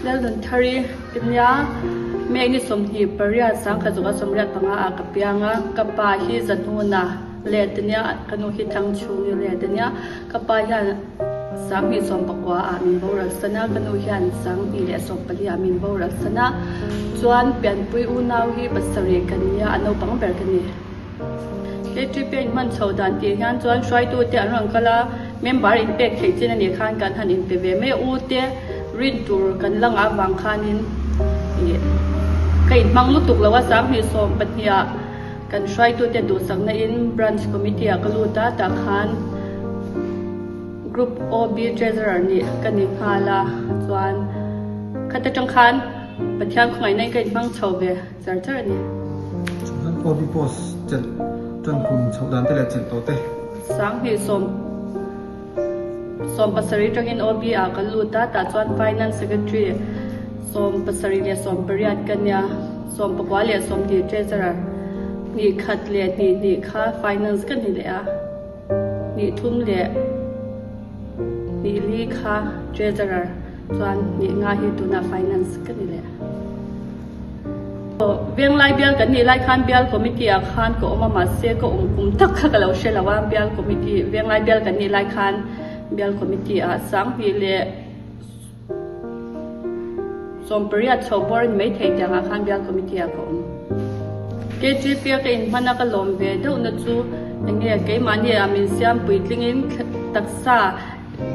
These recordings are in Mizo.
Lalnunthari ka nia, May ni 28 1985 ah ka piang a, ka pa hi Zahnuna let a nia, ka nu hi Thangchhungi let a nia, ka pa hian 2019 ah min boral san a, ka nu hian 2014 ah min boral san a, chuan pianpui unau hi pasarih ka nia, a naupang ber ka ni. KTP a inhman chho dan tih hian chuan hruaitute an rawn kal a, member inpek theih chin a nih khan kan han inpe ve mai a, u te rin tur kan la ngah vang khanin ih ka inhmang lutuk lo a, 2012 ah kan hruaitute duhsakna in branch committee ah ka lut a, tah khan group OB treasurer nih ka ni nghal a, chuan khata tang khan Pathian khawngaihna in ka inhmang chho ve. Char char a ni. Chuan OB post chelh tan kum chhoh dan te leh chelh tawh te. 2017 tangin OB ah ka lut a, tah chuan Finance Secretary 78 ka nia, 92 Treasurer, hnih khat leh hnih hnih kha Finance ka ni leh a, hnih thum leh hnih li kha Treasurer chuan hnih nga hi tunah Finance ka ni leh. Venglai bial kan nih lai khan bial committee ah khan ka awm a mahse ka awm kum tak kha ka lo hre lo a, bial committee venglai bial kan nih lai khan bial committee ah 2018 chho bawr in maithei tiang ah khan bial committee ah ka awm. KGP a ka inhman a ka lawm ve deuh na chu enge keimahni ah min siam puitlingin taksa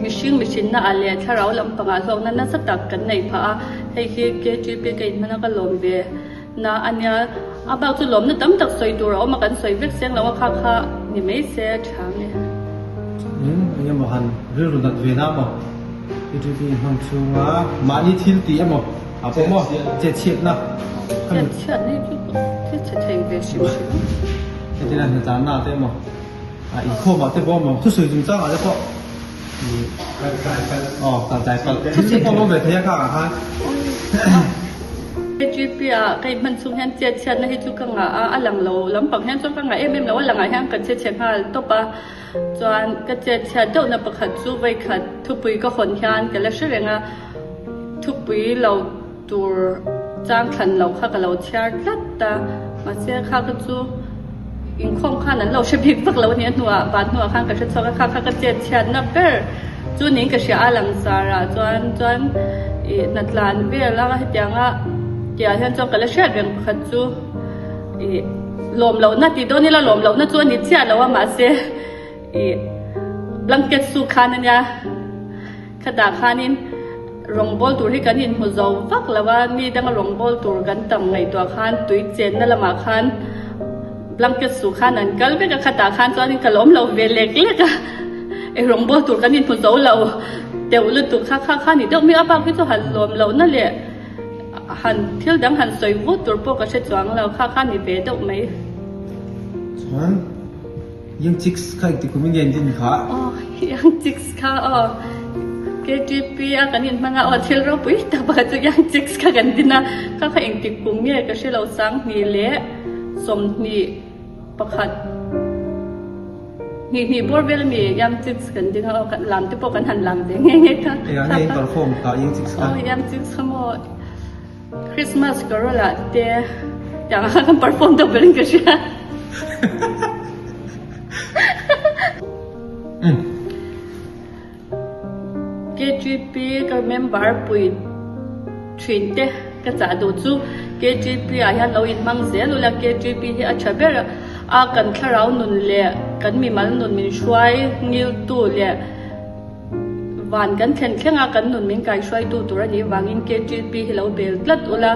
Mihring mihrinna ah leh thlarau lampangah hlawkna nasa tak kan neih phah a, hei hi KTP ka inhman a ka lawm ve na a nia. A bak chu lawmna tam tak sawi tur a awm a, kan sawi vek seng lo a, kha kha ni mai se a tha nge. Eng eng emaw han rilru nat ve na maw KTP hmang chhunga mahni thil tih emaw a pawh maw chetchhiatna kha mi. Chetchhiatna hi chu thil chhe thei ve hrim hrim. Hetiang hnatlanna te emaw. A inkhawmah te pawh maw thusawi chungchangah te pawh aw kaltlai palh thil te pawh an awm ve thei a khangah khan. KGP ah ka inhman chhung hian chet chhiatna hi chu ka ngah a, a lang lo lampang hian chuan ka ngah em em lo, a langah hian ka che chhe nghal tawp a, chuan ka chet chhiat deuhna pakhat chu vawikhat thupui ka hawn hian ka la hre reng a, thupui lo Tur chang thlan lo kha ka lo chhiar tlat a, mahse kha ka chu inkhawm khan an lo hre bik vak lo a ni a hnuah van hnuah khan ka hre chhuak a, kha kha ka chet chhiatna ber chu niin ka hria a langsar ah chuan chuan ih hnatlan vel a hetianga tihah hian chuan ka la hriat reng pakhat chu ih lawm lohna tih dawn ila lawm lohna chu a ni chiah lo a mahse ih blanket suk khan a nia. Khatah khanin rawngbâwl tur hi kan inhmu zo vak lo a, mi danga rawngbâwl tur kan tam ngaihtuah khan tui chenna lamah khan blanket suh khan an kal vek a, khatah khan chuanin ka lawm lo ve lek lek a, ei rawngbâwl tur kan inhmu zo lo deuh lutuk kha kha kha ni deuh mi a bak hi chu han lawm lohna leh han thil dang han sawi vut tur pawh ka hre chuang lo, kha kha ni ve deuh mai. Chuan. Young Chicks kha engti kum in nge an din kha? Aw, Young Chicks kha aw KTP a kan inhmang a, aw thil ropui tak pakhat chu Young Chicks kha kan din a, kha kha engti kum nge ka hre lo 2021 hnih hnih bawr vel ami Young Chicks kan ding a, aw kan lam te pawh kan han lam ve nghe nghe kha. Engah nge in perform kha Young Chicks kha? Aw Young Chicks kha maw Christmas carol ah te tiang ah khan kan perform deuh ber in ka hria. KGP ka member pui thin te ka chah duh chu KGP ah hian lo inhmang zel ula KGP hi a tha ber a kan thlarau nun leh kan mimal nun min hruai ngiltu leh Van kan thlen thleng a, kan nun min kaihruaitu tur a nih vangin KTP hi lo bel tlat ula,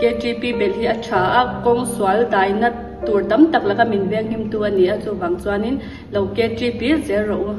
KTP bel hi a tha a, kawng sual daina tur tam tak laka min venghimtu a ni a, chuvang chuanin lo KTP zel rawh u.